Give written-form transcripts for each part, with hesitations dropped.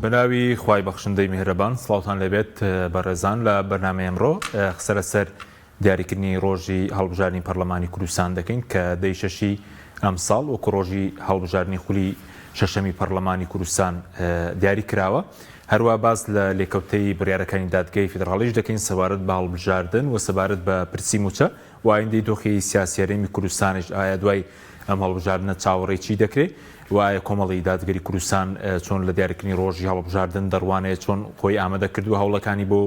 بەناوی خوای بەخشندەی میهرەبان سڵاوتان لێبێت بەڕێزان لە بەرنامەی ئەمڕۆ قسە لەسەر دیاریکردنی ڕۆژی هەڵبژاردنی پەرلەمانی کوردستان دەکەین کە دەی شەشی ئەمساڵ وەکو ڕۆژی هەڵبژاردنی خولی شەشەمی پەرلەمانی کوردستان دیاری کراوە. هەروا باس لە لێکەوتەی بڕیارەکانی دادگەی فیدڕاڵیش دەکەین سەبارەت بە هەڵبژاردن و سەبارەت بە پرسی مووچە و ئایندەی دۆخی سیاسی هەرێمی کوردستانیش ئایا دوای ئەم هەڵبژاردنە چاوەڕێی چی دەکرێ و ئایا کۆمەڵی دادگەری کوردستان چۆن لە دیاریکردنی ڕۆژی هەڵبژاردن دەڕوانێ چۆن خۆی ئامادە کردووە هەوڵەکانی بۆ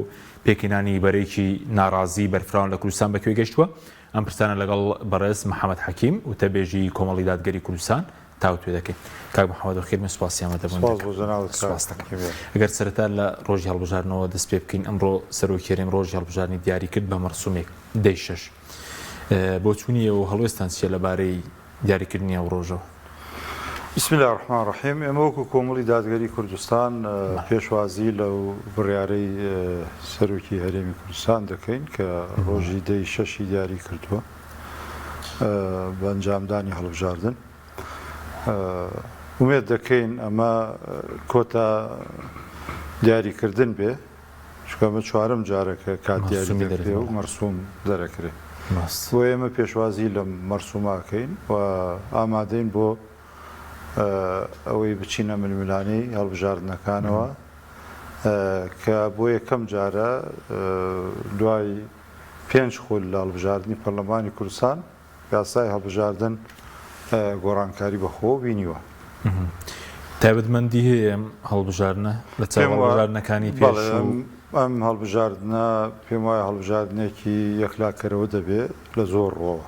پێکهێنانی بەرەیەکی ناڕازی بەرفراوان لە کوردستان بەکوێ گەشتووە؟ ئەم پرسانە لەگەڵ بەڕێز محەمەد حەکیم، وتەبێژی کۆمەڵی دادگەری کوردستان تاوتوێ دەکەین. کاک محەمەد بەخێر بێن، سوپاسی ئامادەبوون سپاس دەکەم. بۆ جەنابت کاک سپاس دەکەم. حەکیم گیان. ئەگەر سەرەتا لە ڕۆژی هەڵبژاردنەوە دەست پێ بکەین، ئەمڕۆ سەرۆکی هەرێم ڕۆژی هەڵبژاردنی دیاری کرد بە مەرسومێک دەی شەش. بۆچوونی ئێوە و هەڵوێستتان چییە لەبارەی دیاریکردنی ئەو ڕۆژەوە؟ بسم اللە الرحمن الرحیم ئێمە وەکو کۆمەڵی دادگەری کوردستان پێشوازی لەو بڕیارەی سەرۆکی هەرێمی کوردستان دەکەین کە ڕۆژی دەی شەشی دیاری کردووە بە ئەنجامدانی هەڵبژاردن ئومێد دەکەین ئەمە کۆتا دیاریکردن بێ چونکە ئەمە چوارەم جارە کە کات دیاری دەکرێ و مەرسوم دەرەکرێ. بۆیە ئێمە پێشوازی لەم مەرسومە ئەکەین و ئامادەین بۆ ئەوەی بچینە ململانێی هەڵبژاردنەکانەوە کە بۆ یەکەم جارە دوای پێنج خول لە هەڵبژاردنی پەرلەمانی کوردستان یاسای هەڵبژاردن گۆڕانکاری بەخۆوە بینیوە. تایبەتمەندی هەیە ئەم هەڵبژاردنە لە چاو هەڵبژاردنەکانی پێشوو؟ ئەم هەڵبژاردنە پێم وایە هەڵبژاردنێکی یەکلاکەرەوە دەبێ لە زۆر ڕووەوە.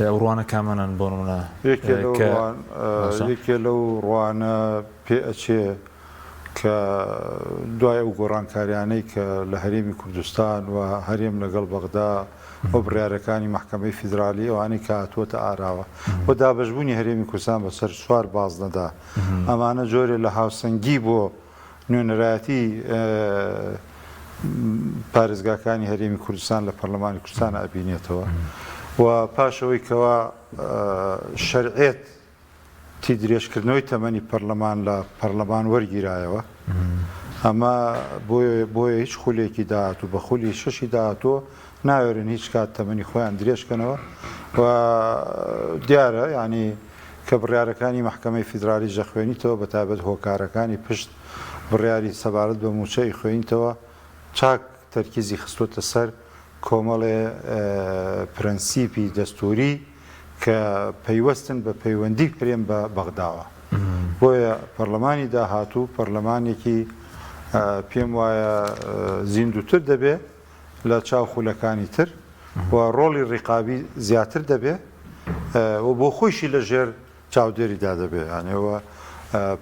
ئەو ڕوانە کامانەن بۆ نمونە؟ یەکێ لەو ڕوانە پێ ئەچێ کە دوای ئەو گۆڕانکاریانەی کە لە هەرێمی کوردستان و هەرێم لەگەڵ بەغدا و بڕیارەکانی مەحکەمەی فیدرالی ئەوانەی کە هاتووەتە ئاراوە و دابەشبوونی هەرێمی کوردستان بەسەر چوار بازنەدا ئەمانە جۆرێ لە هاوسەنگی بۆ نوێنەرایەتی پارێزگاکانی هەرێمی کوردستان لە پەرلەمانی کوردستان ئەبینێتەوە و پاش ئەوەی کەوا شەرعێت تی درێژکردنەوەی تەمەنی پەرلەمان لە پەرلەمان وەرگیرایەوە، ئەمە بۆیە هیچ خولێکی داهاتوو بە خولی شەشی داهاتوو ناوێرن هیچ کات تەمەنی خۆیان درێژکەنەوە و دیارە یانی کە بڕیارەکانی مەحکەمەی فیدرالیش دەخوێنیتەوە بە تایبەت هۆکارەکانی پشت بڕیاری سەبارەت بە مووچە ئیخوێنیتەوە چاک تەرکیزی خستۆتە سەر کۆمەڵێ پرەنسیپی دەستووری کە پەیوەستن بە پەیوەندی هەرێم بە بەغداوە. بۆیە پەرلەمانی داهاتوو پەرلەمانێکی پێم وایە زیندووتر دەبێ لە چاو خولەکانی تر و ڕۆڵی ڕیقابی زیاتر دەبێ و بۆ خۆیشی لە ژێر چاودێریدا دەبێ یانی ئەوە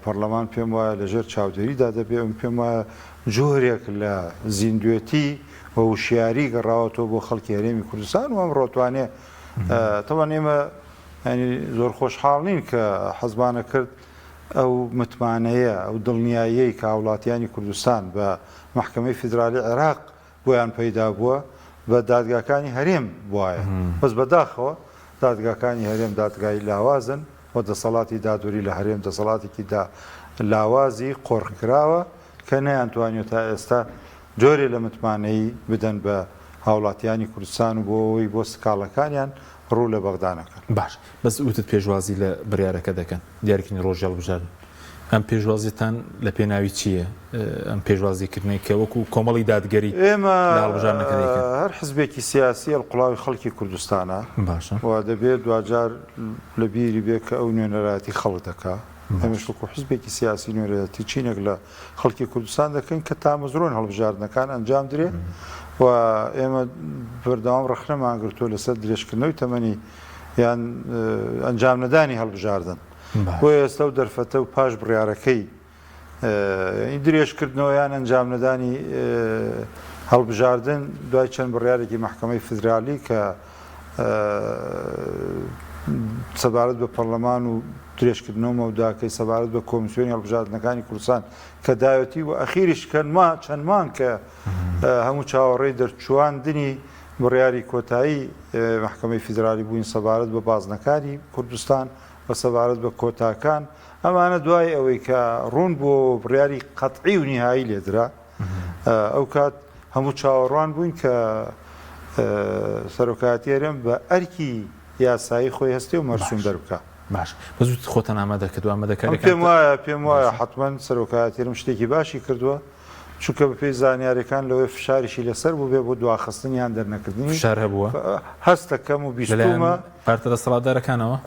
پەڕلەمان پێم وایە لە ژێر چاودێریدا دەبێ ئەم پێم وایە جۆرێک لە زیندوێتی و وشیاری گەڕاوەتەوە بۆ خەڵکی هەرێمی کوردستان و ئەمڕۆ توانێ تەوان ئێمە ینی زۆر خۆشحاڵ نین کە حەزمانە کرد ئەو متمانەیە ئەو دڵنیاییەی کە هاوڵاتیانی کوردستان بە مەحکەمەی فیدرالی عێراق بۆیان پەیدا بووە بە دادگاکانی هەرێم بوایە بەس بەداخەوە دادگاکانی هەرێم دادگای لاوازن و دەسەڵاتی دادوەری لە هەرێم دەسەڵاتێکی دا لاوازی قۆرخکراوە کە نەیانتوانیوە تا ئێستا جۆرێ لە متمانەیی بدەن بە هاوڵاتیانی کوردستان و بۆ ئەوەی بۆ سکاڵەکانیان ڕوو لە بەغدا نەکەن. باش بەس وتت پێشوازی لە بڕیارەکە دەکەن دیاریکردنی ڕۆژی هەڵبژاردن ئەم پێشوازیتان لە پێناوی چییە ئەم پێشوازیکردنەی کە وەکو کۆمەڵی دادگەری ئێمە لە هەڵبژاردنەکە دەیکەن؟ هەر حزبێکی سیاسی ئەڵقوڵاوی خەڵکی کوردستانە باشە. و دەبێت دواجار لە بیری بێ کە ئەو نوێنەرایەتی خەڵک دەکا. ئێمەش وەکو حزبێکی سیاسی نوێنەرایەتی چینێک لە خەڵکی کوردستان دەکەین کە تامەزرۆن هەڵبژاردنەکان ئەنجام درێ و ئێمە بەردەوام ڕەخنەمان گرتووە لەسەر درێژکردنەوەی تەمەنی یان ئەنجام نەدانی هەڵبژاردن. بۆیە ئێستا و دەرفەتە و پاش بڕیارەکەی درێژکردنەوە یان ئەنجام نەدانی هەڵبژاردن دوای چەند بڕیارێکی مەحکەمەی فیدرالی کە سەبارەت بە پەرلەمان و درێژکردنەوە مەوداکەی سەبارەت بە کۆمیسیۆنی هەڵبژاردنەکانی کوردستان کە داوێتی و ئەخیریش کە چەند مانگ کە هەموو چاوەڕێی دەرچواندنی بڕیاری کۆتایی مەحکەمەی فیدرالی بووین سەبارەت بە بازنەکانی کوردستان. و سەبارەت بە کۆتاکان، ئەمانە دوای ئەوەی کە ڕوون بووەوە و بڕیاری قەتعی و نیهایی لێدرا، ئەو کات هەموو چاوەڕوان بووین کە سەرۆکایەتی هەرێم بە ئەرکی یاسایی خۆی هەستێ و مەرسوم دەربکا. باش بەس وتت خۆتان ئامادە کردووە، ئامادەکاریەکانتان. پێم وایە پێم وایە حەتمەن سەرۆکایەتی هەرێم شتێکی باشی کردووە، چونکە بەپێی زانیاریەکان لەوەی فشاریشی لەسەر بووبێ بۆ دواخستن یان دەرنەکردنی. فشار هەبووە؟ هەست دەکەم و بیستوومە. لەلایەن پارتە دەسەڵاتدارەکانەوە؟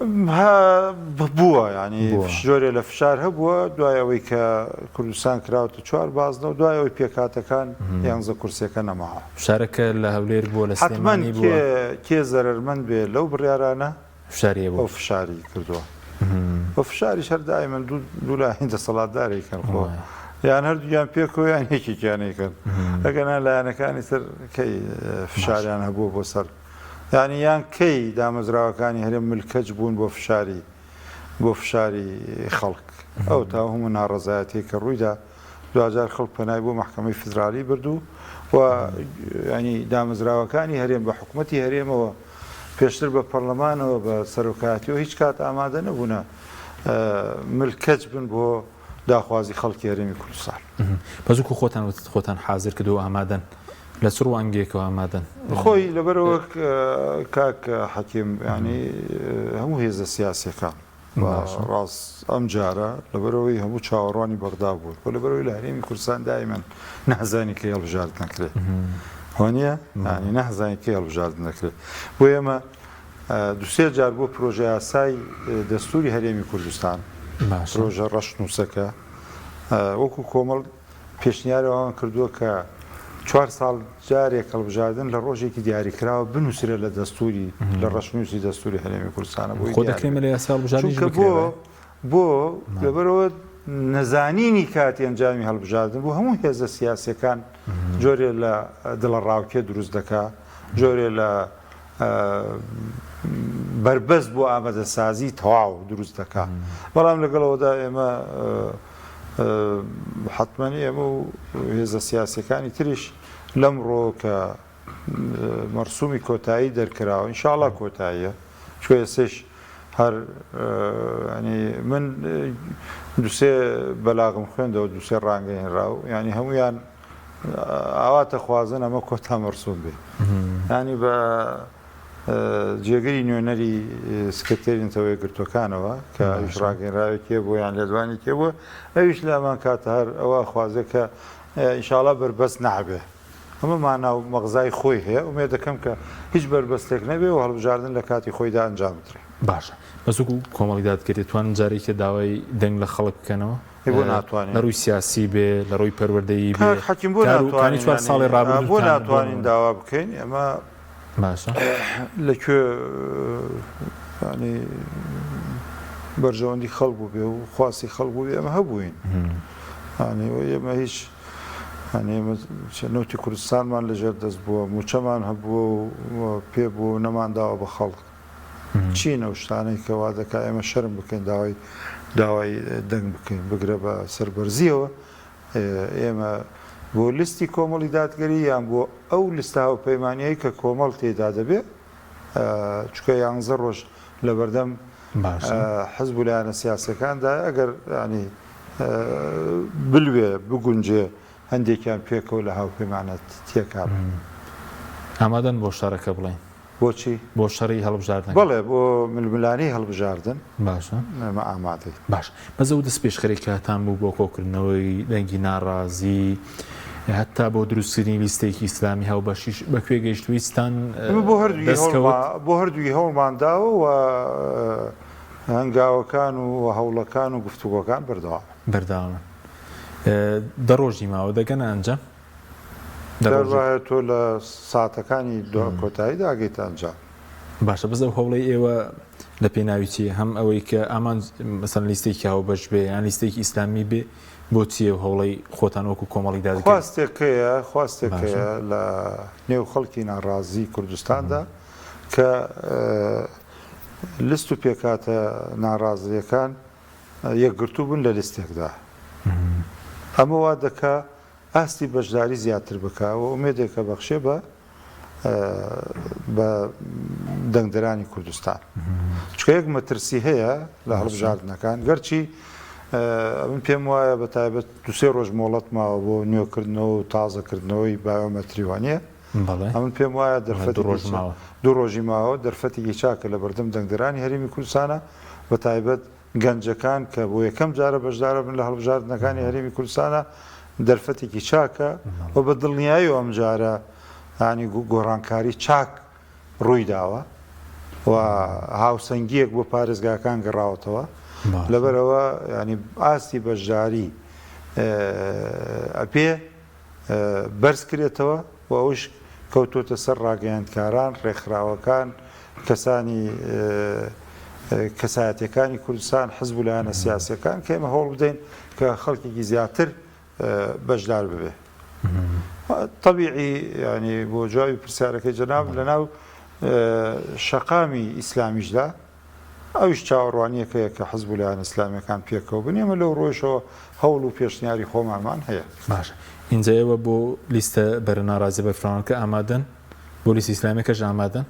بووە یانی جۆرێ لە فشار هەبووە دوای ئەوەی کە کوردستان کراوەتە چوار بازنە و دوای ئەوەی پێکهاتەکان یانزە کورسیەکە نەماوە. فشارەکە لە هەولێر بووە لە سلێمانی بووە؟ حەتمەن کێ زەرەرمەند بێ لەو بڕیارانە فشاری هەبوو. ئەو فشاری کردووە و فشاریش هەر دایمەن دوو لایەنی دەسەڵاتدار ئەیکەن خۆ یان هەردوویان پێکەوە یان یەکێکیان ئەیکەن ئەگەنا لایەنەکانی تر کەی فشاریان هەبووە بۆ سەر یانی یان کەی دامەزراوەکانی هەرێم ملکەچ بوون بۆ فشاری بۆ فشاری خەڵک ئەو تا هەموو ناڕەزایەتیە کە ڕوویدا دواجار خەڵک پەنای بۆ مەحکەمەی فیدرالی برد و و ینی دامەزراوەکانی هەرێم بە حکومەتی هەرێمەوە پێشتر بە پەرلەمانەوە بە سەرۆکایەتیەوە هیچ کات ئامادە نەبوونە ملکەچ بن بۆ داخوازی خەڵکی هەرێمی کوردستان. بەس وەکو خۆتان وتت خۆتان حازر کردووە و ئامادەن، لە چ ڕوانگەیەکەوە ئامادەن؟ خۆی لەبەرئەوە کاک حەکیم یانی هەموو هێزە سیاسیەکان ڕاست ئەم جارە لەبەرئەوەی هەموو چاوەڕوانی بەغدا بوون و لەبەرئەوەی لە هەرێمی کوردستان دایمەن نازانی کەی هەڵبژاردن دەکرێت وانە یانی نازانی کەی هەڵبژاردن دەکرێت بۆ ئێمە دوسێ جار بۆ پرۆژە یاسای دەستوری هەرێمی کوردستان پرۆژە ڕەشنووسەکە وەکو کۆمەڵ پێشنیاری ئەوان کردووە کە چوار ساڵ جارێک هەڵبژاردن لە ڕۆژێکی دیاریکراوە بنووسرێت لە دەستوری لە ڕەشنووسی دەستوری هەرێمی کوردستانە بۆی خۆ دەکرێ لە یاسا هەڵبژاردنیش چونکە بۆ بۆ لەبەرەوە نەزانینی کاتی ئەنجامی هەڵبژاردن بۆ هەموو هێزە سیاسەکان جۆرێ لە دڵەڕاوکێ دروست دەکا جۆرێ لە بەربەست بۆ ئامادەسازی تەواو دروست دەکا بەڵام لەگەڵەوەدا ئێمە حەتمەن ئێمە و هێزە سیاسیەکانی تریش لەمڕۆ کە مەرسومی کۆتایی دەرکراوە ئینشاڵا کۆتاییە چکە ئێستش هەر ینی من دوسێ بەلاغم خوێندەوە دوسێ ڕانگەیەنراو ینی هەمویان ئاواتە خوازن ئەمە کۆتا مەرسوم بێ ینی بە جێگری نوێنەری سکرتێری نەتەوە یەکگرتووەکانەوە کە ئەویش ڕاگەیەنراوێکی هەبوو یان لێدوانێکی هەبوو ئەویش لە هەمان کاتە هەر ئەوە ئەخوازێ کە ئینشاڵا بەربەست نابێ ئەمە مانا و مەغزای خۆی هەیە ئومێد دەکەم کە هیچ بەربەستێک نەبێ و هەڵبژاردن لە کاتی خۆیدا ئەنجام بدرێ. باشە بەس وەکو کۆمەڵی دادگەری دەتوانن جارێکی داوای دەنگ لە خەڵک بکەنەوە؟ ئەی بۆ ناتوانین؟ لە ڕووی سیاسی بێ لە ڕووی پەروەردەیی بێ کاک حەکیم بۆ کار و کانی ناتوانین چوار یانی ساڵی بۆ ڕابردووتان بۆ ناتوانین نموونە داوا بکەین ئێمە باشە. لە کوێ یانی بەرژەوەندی خەڵک بووبێ و خواستی خەڵک بووبێ ئێمە هەبووین یانی ئێمە هیچ یانی ئێمە نەوتی کوردستانمان لەژێر دەست بووە مووچەمان هەبووە و پێ بووە و نەمانداوە بە خەڵک چین ئەو شتانەی کە وا دەکا ئێمە شەرم بکەین داوای داوای دەنگ بکەین بگرە بە سەربەرزیەوە ئێمە بۆ لیستی کۆمەڵی دادگەری یان بۆ ئەو لیستە هاوپەیمانیەی کە کۆمەڵ تێیدا دەبێ چونکە یانزە ڕۆژ لەبەردەم حزب و لایەنە سیاسیەکاندا ئەگەر ینی بلوێ بگونجێ هەندێکیان پێکەوە لە هاوپەیمانەتیەکە بن. ئامادەن بۆ شەڕەکە بڵێین؟ بۆچی؟ بۆ شەڕی هەڵبژاردنەکە. بەڵێ بۆ ململانێی هەڵبژاردن باشە. ئێمە ئامادەین. باش بەس ئەو دەستپێشخەرەی کە هەتان بوو بۆ کۆکردنەوەی دەنگی ناڕازی هەتا بۆ دروستکردنی لیستێکی ئیسلامی هاوبەشیش بە کوێ گەیشت ویستتان ئێمە بۆ هەردووی دەستکەوت؟ هەوڵمان بۆ هەردووی هەوڵمان داوە و هەنگاوەکان و هەوڵەکان و گفتوگۆکان بەردەوامن. بەردەوامن. دە ڕۆژی ماوە دەگەنە ئەنجام؟ جار وایە تۆ لە ساتەکانی دوا کۆتاییدا ئەگەیتە ئەنجام. باشە بەس ئەو هەوڵەی ئێوە لە پێناوی چییە؟ هەم ئەوەی کە ئامانج مەسەلەن لیستێکی هاوبەش بێ یان لیستێکی ئیسلامی بێ بۆ چییە ئەو هەوڵەی خۆتان وەکو کۆمەڵی دادگەری؟ خواستێک هەیە خواستێک هەیە لە نێو خەڵکی ناڕازی کوردستاندا کە لیست و پێکهاتە ناڕازییەکان یەکگرتوو بن لە لیستێکدا. ئەمە وا دەکا ئاستی بەشداری زیاتر بکا و ئومێدێک ئەبەخشێ بە بە دەنگدەرانی کوردستان. چونکە. چونکە یەک مەترسی هەیە لە هەڵبژاردنەکان گەرچی ئەمن پێم وایە بە تایبەت دوسێ ڕۆژ مۆڵەت ماوە بۆ نوێکردنەوە و تازەکردنەوەی بایۆمەتری وانە ئەمن پێم وایە دەرفەت دوو ڕۆژی ماوە دەرفەتێکی چاکە لە بەردەم دەنگدەرانی هەرێمی کوردستانە بە تایبەت گەنجەکان کە بۆ یەکەم جارە بەشدارە بن لە هەڵبژاردنەکانی هەرێمی کوردستانە دەرفەتێکی چاکە و بە دڵنیایی و ئەمجارە ینی گۆڕانکاری چاک ڕوویداوە و هاوسەنگییەک بۆ پارێزگاکان گەڕاوەتەوە، لەبەرئەوە یانی ئاستی بەشداری ئەبێ بەرز کرێتەوە و ئەوش کەوتۆتە سەر ڕاگەیاندکاران، ڕێکخراوەکان، کەسانی کەسایەتیەکانی کوردستان، حزب و لایەنە سیاسیەکان کە ئێمە هەوڵ بدەین کە خەڵکێکی زیاتر بەشدار ببێ. تەبیعی یانی بۆ جوابی پرسیارەکەی جەناب لەناو شەقامی ئیسلامیشدا ئەویش چاوەڕوانییەک هەیە کە حزب و لایەنە ئیسلامییەکان پێکەوە بن، ئێمە لەو ڕووەیشەوە هەوڵ و پێشنیاری خۆمانمان هەیە. باشە ئینجا ئێوە بۆ لیستە بەرە ناڕازیە بەرفراوانەکە ئامادەن؟ بۆ لیستی ئیسلامییەکەش ئامادەن؟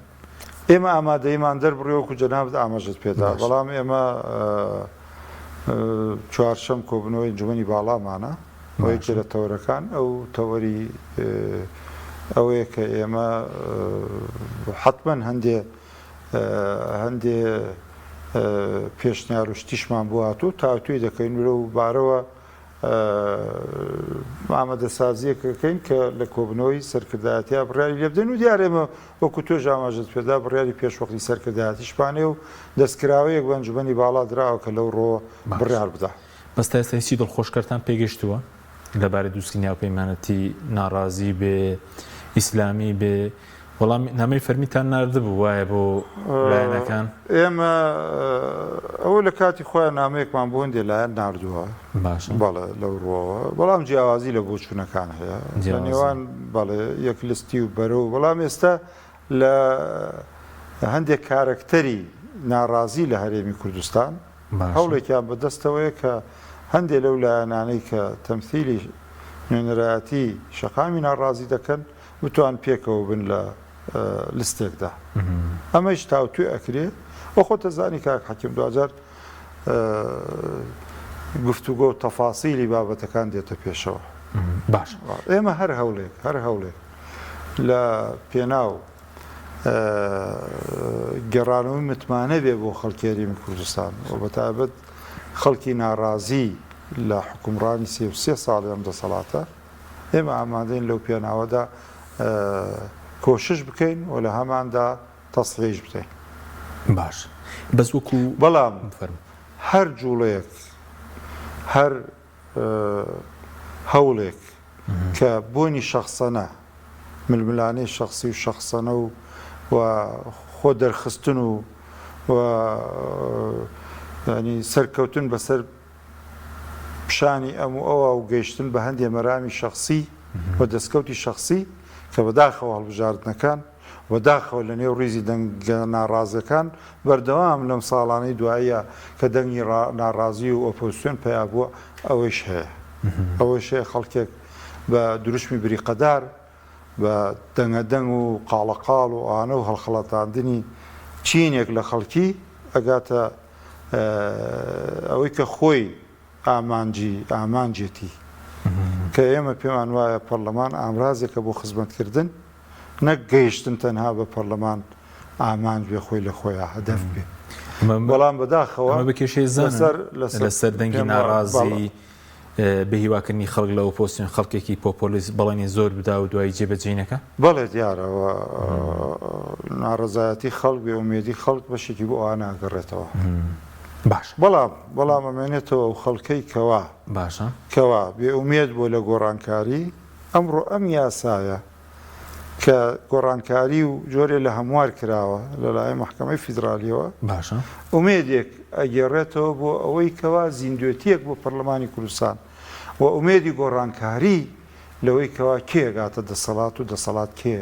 ئێمە ئامادەییمان دەربڕی وەکو جەنابت ئاماژەت پێدا، بەڵام ئێمە چوارشەم کۆبوونەوەی ئەنجومەنی باڵامانە و یەکێ لە تەوەرەکان ئەو تەوەری ئەوەیە کە ئێمە حەتمەن هەندێ هەندێ پێشنیار و شتیشمان بۆ هاتوو تاوتوێی دەکەین و لەو بارەوە ئامادەسازییەک ئەکەین کە لە کۆبوونەوەی سەرکردایەتیا بڕیاری لێ بدەین و دیارە ئێمە وەکو تۆش ئاماژەت پێدا بڕیاری پێشوەختی سەرکردایەتیشمان هەیە و دەستکراوەیەک بە ئەنجومەنی باڵا دراوە کە لەو ڕۆوە بڕیار بدا. بەس تا ئێستا هیچی دڵخۆشکەرتان پێگەشتووە لەبارەی دروستکردنی هاوپەیمانەتی ناڕازی بێ ئیسلامی بێ وەڵام نامەی فەرمیتان ناردبوو وایە بۆ لایەنەکان؟ ئێمە ئەوە لە کاتی خۆیان نامەیەکمان بۆ هەندێ لایەن ناردووە. باشە. بەڵێ لەو ڕووەوە، بەڵام جیاوازی لە بۆچوونەکان هەیە لە نێوان بەڵێ یەک لستی و بەرە و بەڵام ئێستا لە هەندێک کارەکتەری ناڕازی لە هەرێمی کوردستان هەوڵێکیان بەدەستەوەیە کە هەندێ لەو لایەنانەی کە تەمسیلی نوێنەرایەتی شەقامی ناڕازی دەکەن بتوان پێکەوە بن لە لستێکدا ئەمەیش تاوتوێ ئەکرێ و خۆت ئەزانی کاک حەکیم دواجار گفتوگۆ و تەفاسیلی بابەتەکان دێتە پێشەوە باش ئێمە هەر هەوڵێک هەر هەوڵێک لە پێناو گەڕانەوەی متمانە بێ بۆ خەڵکی هەرێمی کوردستان و بەتایبەت خەڵکی ناڕازی لە حکومڕانی 33 ساڵی ئەم دەسەڵاتە ئێمە ئامادەین لەو پێناوەدا کۆشش بکەین و لە هەماندا تەسحیحیش بدەین. باش بەس وەکو بەڵام فەرموو. هەر جوڵەیەک، هەر هەوڵێک کە بۆنی شەخسەنە، ململانێی شەخسی و شەخسەنە و و خۆ دەرخستن و و یانی سەرکەوتن بەسەر پیشانی ئەم و ئەوا و گەیشتن بە هەندێ مەرامی شەخسی و دەستکەوتی شەخسی کە بەداخەوە هەڵبژاردنەکان بەداخەوە لە نێو ڕیزی دەنگە ناڕازیەکان بەردەوام لەم ساڵانەی دواییە کە دەنگی ناڕازی و ئۆپۆزسیۆن پەیا بووە ئەوەیش هەیە ئەوەیش هەیە خەڵکێک بە دروشمی بریقەدار بە دەنگە دەنگ و قاڵەقاڵ و ئانە و هەڵخەڵەتاندنی چینێک لە خەڵکی ئەگاتە ئەوەی کە خۆی ئامانجی ئامانجێتی کە ئێمە پێمان وایە پەرلەمان ئامرازێکە بۆ خزمەتکردن نەک گەیشتن تەنها بە پەرلەمان ئامانج بێ خۆی لە خۆیان هەدەف بێ بەڵام بەداخەوە بە کێشەی لەسەر دەنگی ناڕازی بێهیواکردنی خەڵک لە ئۆپۆزسیۆن، خەڵکێکی پۆپۆلیست بەڵێنی زۆر بدا و دوایی جێبەجێی نەکا؟ بەڵێ دیارە و ناڕەزایەتی خەڵک، بێئومێدی خەڵک بەشێکی بۆ ئەوانە ئەگەڕێتەوە. باشە. بەڵام بەڵام ئەمێنێتەوە ئەو خەڵکەی کەوا باشە. کەوا بێئومێد بووە لە گۆڕانکاری، ئەمڕۆ ئەم یاسایە کە گۆڕانکاری و جۆرێ لە هەموار کراوە لەلایەن مەحکەمەی فیدرالیەوە، باشە. ئومێدێک ئەگێڕێتەوە بۆ ئەوەی کەوا زیندوێتیەک بۆ پەرلەمانی کوردستان و ئومێدی گۆڕانکاری لەوەی کەوا کێ ئەگاتە دەسەڵات و دەسەڵات کێ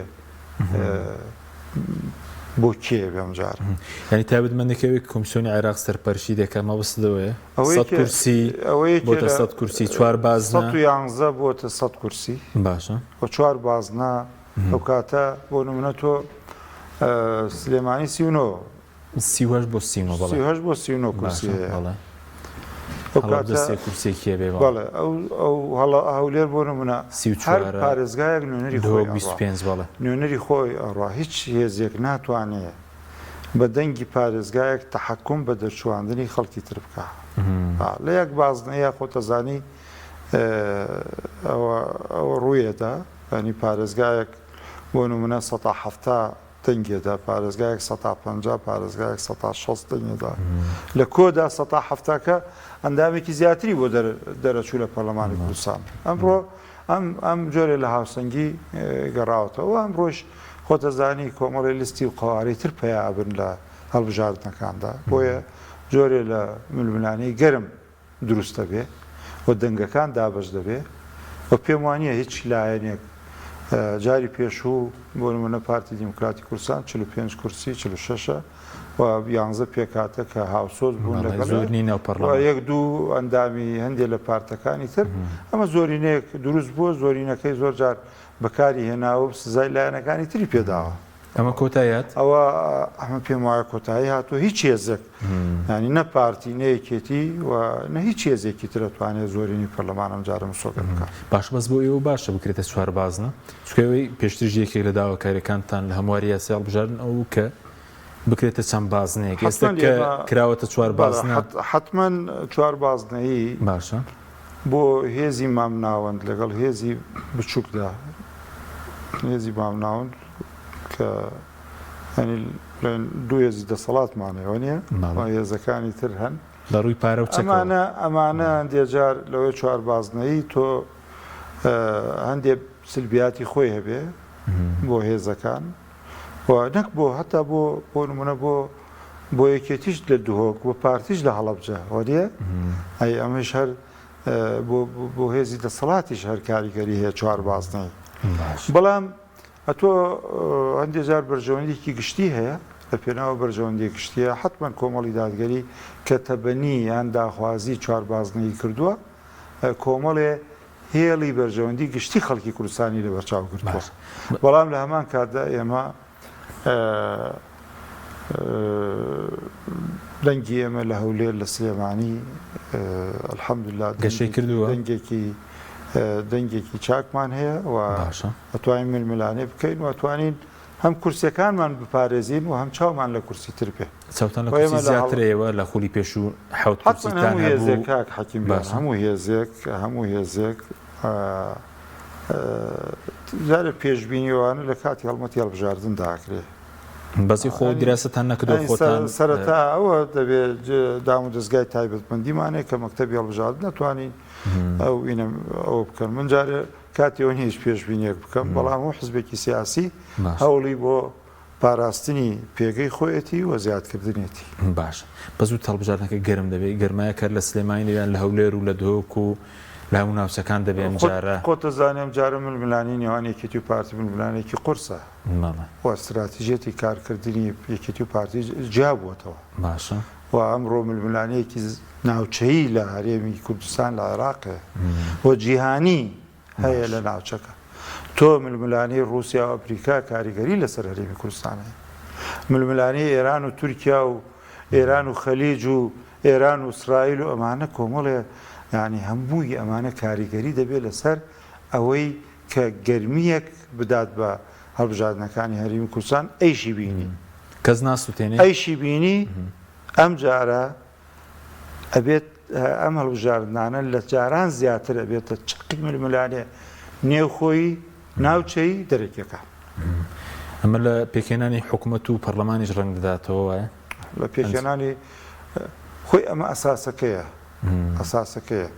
بۆ کێ بێ ئەمجارە. یانی تایبەتمەندێک ئەوەی کە کۆمیسیۆنی عێراق سەرپەرشتی دەکات مەبەستت ئەوەیە؟ ئەوەی سەد کە کورسی ئەوەی بۆتە کە لە سەد کورسی چوار بازنە. 111 بۆتە 100 کورسی. باشە. و چوار بازنە ئەو کاتە بۆ نمونە تۆ سلێمانی 39. 38 بۆ 39 بەڵێ. 38 بۆ 39 کورسی باشە هەیە. بەڵێ. ئەو هەڵەبجە کاتە سێ کورسیەکی هەبێ بەڵێ. بەڵێ ئەو ئەو هەڵە هەولێر بۆ نمونە هەر 34 پارێزگایەک نوێنەری خۆی دهۆک ئەڕوا. 25 بەڵێ. نوێنەری خۆی ئەڕوا هیچ هێزێک ناتوانێ بە دەنگی پارێزگایەک تەحەکوم بە دەرچوواندنی خەڵکی تر بکا. لە یەک بازنەیە خۆتەزانی ئەوە ئەوە ڕوویەدا یانی پارێزگایەک بۆ نمونە سەتا 70 دەنگێدا پارێزگایەک سەتا 50 پارێزگایەک سەتا 60 دەنگێدا لە کۆدا سەتا هەفتاکە ئەندامێکی زیاتری بۆ دەرەچوو لە پەرلەمانی کوردستان ئەمڕۆ ئەم ئەم جۆرێ لە هاوسەنگی گەڕاوەتەوە ئەمڕۆش خۆتەزانی کۆمەڵی لیستی و قەوارەی تر پەیا ئەبن لە هەڵبژاردنەکاندا بۆیە جۆرێ لە ململانێی گەرم دروست دەبێ و دەنگەکان دابەش دەبێ و پێم وانییە هیچ لایەنێک جاری پێشوو بۆ نمونە پارتی دیموکراتی کوردستان 45 کورسی 46 و 11 پێکهاتە کە هاوسۆز بوون لەگەڵ زۆر نین ناو پەرلەمان یەک دوو ئەندامی هەندێک لە پارتەکانی تر ئەمە زۆرینەیەک دروست بووە زۆرینەکەی زۆر جار بەکاری هێناوە و سزای لایەنەکانی تری پێداوە. ئەمە کۆتایی هات؟ ئەوە ئەمە پێم وایە کۆتایی هاتووە هیچ هێزێک ینی نە پارتی نە یەکێتی و نە هیچ هێزێکی تر ئەتوانێت زۆرینەی پەرلەمان ئەم جارە مسۆگەر بکات. باشە بەس بۆ ئێوە باشە بکرێتە چوار بازنە؟ چونکە ئێوەی پێشتریش یەکێک لە داواکاریەکانتان لە هەمواری یاسای هەڵبژاردن ئەوە بوو کە بکرێتە چەند بازنەیەک ئێستا حەتمەن کە ئێمە کراوەتە چوار بەڵێ بازنە حەتمەن چوار بازنەیی باشە. بۆ هێزی مامناوەند لەگەڵ هێزی بچووکدا، هێزی مامناوەند کە یانی بڵێن دوو هێزی دەسەڵاتمان هەیە وەنیە؟ بەڵێ. هێزەکانی تر هەن. لە ڕووی پارە و چەکەوە. ئەمانە ئەمانە هەندێ جار لەوەی چوار بازنەیی تۆ هەندێ سلبیاتی خۆی هەبێ بۆ هێزەکان و نەک بۆ هەتا بۆ بۆ نمونە بۆ بۆ یەکێتیش لە دهۆک بۆ پارتیش لە هەڵەبجە وەنیە؟ ئەی ئەمەش هەر بۆ بۆ هێزی دەسەڵاتیش هەر کاریگەری هەیە چوار بازنەی بەڵام ئەتۆ هەندێ جار بەرژەوەندیکی گشتی هەیە لە پێناو بەرژەوەندی گشتیە حتمما کۆمەڵی دادگەری کە تەبەنی یان داخوازی چوار بازنەی کردووە کۆمەڵێ هێڵی بەرژەوەندی گشتی خەڵکی کوردستانی لەبەرچاو گرتووە بەڵام لە هەمان کاتدا ئێمە دەنگی ئێمە لە هەولێر لە سلێمانی الحمدلله گەشەی کردووە دەنگێکی دەنگێکی چاکمان هەیە و باشە ئەتوانین ململانێ بکەین و ئەتوانین هەم کورسیەکانمان بپارێزین و هەم چاومان لە کورسی تر بێ چاوتان لە و ئێمە کورسی لە هەڵ زیاترە ئێوە لە خولی پێشوو حەوت حەتمەن کورسیتان هەموو هێزێک هەبوو کاک حەکیم گیان باشە هەموو هێزێک هەموو هێزێک جارێ پێشبینی ئەوانە لە کاتی هەڵمەتی هەڵبژاردندا ئەکرێ. بەس خۆ دیراسەتان نەکردووە خۆتان؟ سەرەتا ئەوە دەبێ دام و دەزگای تایبەتمەندیمان هەیە کە مەکتەبی هەڵبژاردن نەتوانین ئەو ئینە ئەوە بکەن. من جارێ کاتی ئەوە نییە هیچ پێشبینیەک بکەم، بەڵام هەموو حزبێکی سیاسی هەوڵی بۆ پاراستنی پێگەی خۆیەتی و زیادکردنێتی. باشە بەس وتت هەڵبژاردنەکە گەرم دەبێت، گەرمایەک هەر لە سلێمانی دەبێت یان لە هەولێر و لە دهۆک و لە هەموو ناوچەکان دەبێت ئەم جارە؟ خۆت دەزانی ئەم جارە ململانێی نێوان یەکێتی و پارتی ململانێیەکی قورسە و ستراتیژیەتی کارکردنی یەکێتی و پارتی جیا بووەتەوە. باشە. و ئەمڕۆ ململانێیەکی ناوچەیی لە هەرێمی کوردستان لە عێراق هەیە و جیهانی هەیە لە ناوچەکە. تۆ ململانێی ڕووسیا و ئەمریکا کاریگەری لەسەر هەرێمی کوردستان هەیە. ململانێی ئێران و تورکیا و ئێران و خەلیج و ئێران و ئیسرائیل و ئەمانە کۆمەڵێ یانی هەمووی ئەمانە کاریگەری دەبێت لەسەر ئەوەی کە گەرمییەک بدات بە هەڵبژاردنەکانی هەرێمی کوردستان ئەیشی بینی. کەس ناسوتێنێ؟ ئەیشی بینی ئەمجارە ئەبێت ئەم هەڵبژاردنانە لە جاران زیاتر ئەبێتە چەقی ململانێ نێوخۆیی، ناوچەیی، دەرەکیەکان. ئەمە لە پێکهێنانی حکومەت و پەرلەمانیش ڕەنگ دەداتەوە وایە؟ لە پێکهێنانی خۆی ئەمە ئەساسەکەیە، ئەساسەکەیە.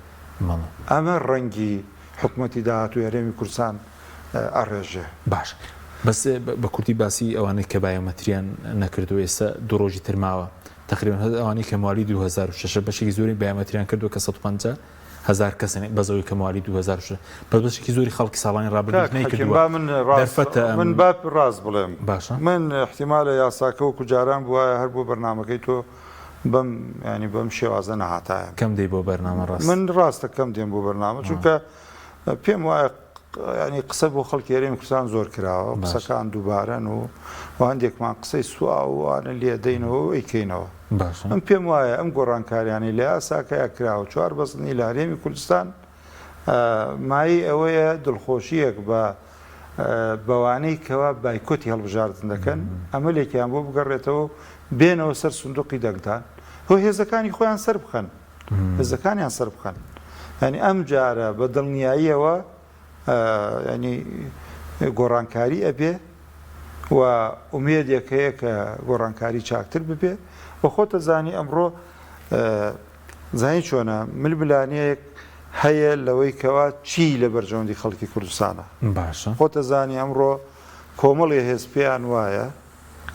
ئەمە ڕەنگی حکومەتی داهاتووی هەرێمی کوردستان ئەڕێژێ. باش بەس بە کورتی باسی ئەوانەی کە بایۆمەتریان نەکردووە ئێستا دوو ڕۆژی تر ماوە تەقریبەن هەر ئەوانەی کە موالی 2006 بەشێکی زۆری بایۆمەتریان کردووە کە 150 هەزار کەسن بەس ئەوەی کە موالی 2006 بەس بەشێکی زۆری خەڵکی ساڵانی ڕابردووش کاک حەکیم نەیکردووە با من ڕاست دەرفەتە ئەم من با ڕاست بڵێم باشە من ئیحتیمالە یاساکە وەکو جاران بوایە هەر بۆ بەرنامەکەی تۆ بەم یانی بەم شێوازە نەهاتایەم کەم دێی بۆ بەرنامە ڕاست من ڕاستە کەم دێم بۆ بەرنامە چونکە پێم وایە. ینی قسە بۆ خەڵکی هەرێمی کوردستان زۆر کراوە قسەکان دووبارەن و و هەندێکمان قسەی سوا و وانە لێ دەینەوە و ئەیکەینەوە من پێم وایە ئەم گۆڕانکاریانەی لە یاساکەیا کراوە چوار بەستنی لە هەرێمی کوردستان مایەی ئەوەیە دڵخۆشییەک بە بەوانەی کەوا بایکۆتی هەڵبژاردن دەکەن ئەمەلێکیان بۆ بگەڕێتەوە و بێنەوە سەر سندوقی دەنگدان و هێزەکانی خۆیان سەربخەن هێزەکانیان سەربخەن یانی ئەم جارە بە دڵنیاییەوە ینی گۆڕانکاری ئەبێ و ئومێدێک هەیە کە گۆڕانکاری چاکتر ببێ و خۆتە زانی ئەمڕۆ زانی چۆنە ململانێیەک هەیە لەوەی کەوا چی لە بەرژەوەندی خەڵکی کوردستانە. باشە. خۆتە زانی ئەمڕۆ کۆمەڵی هێز پێیان وایە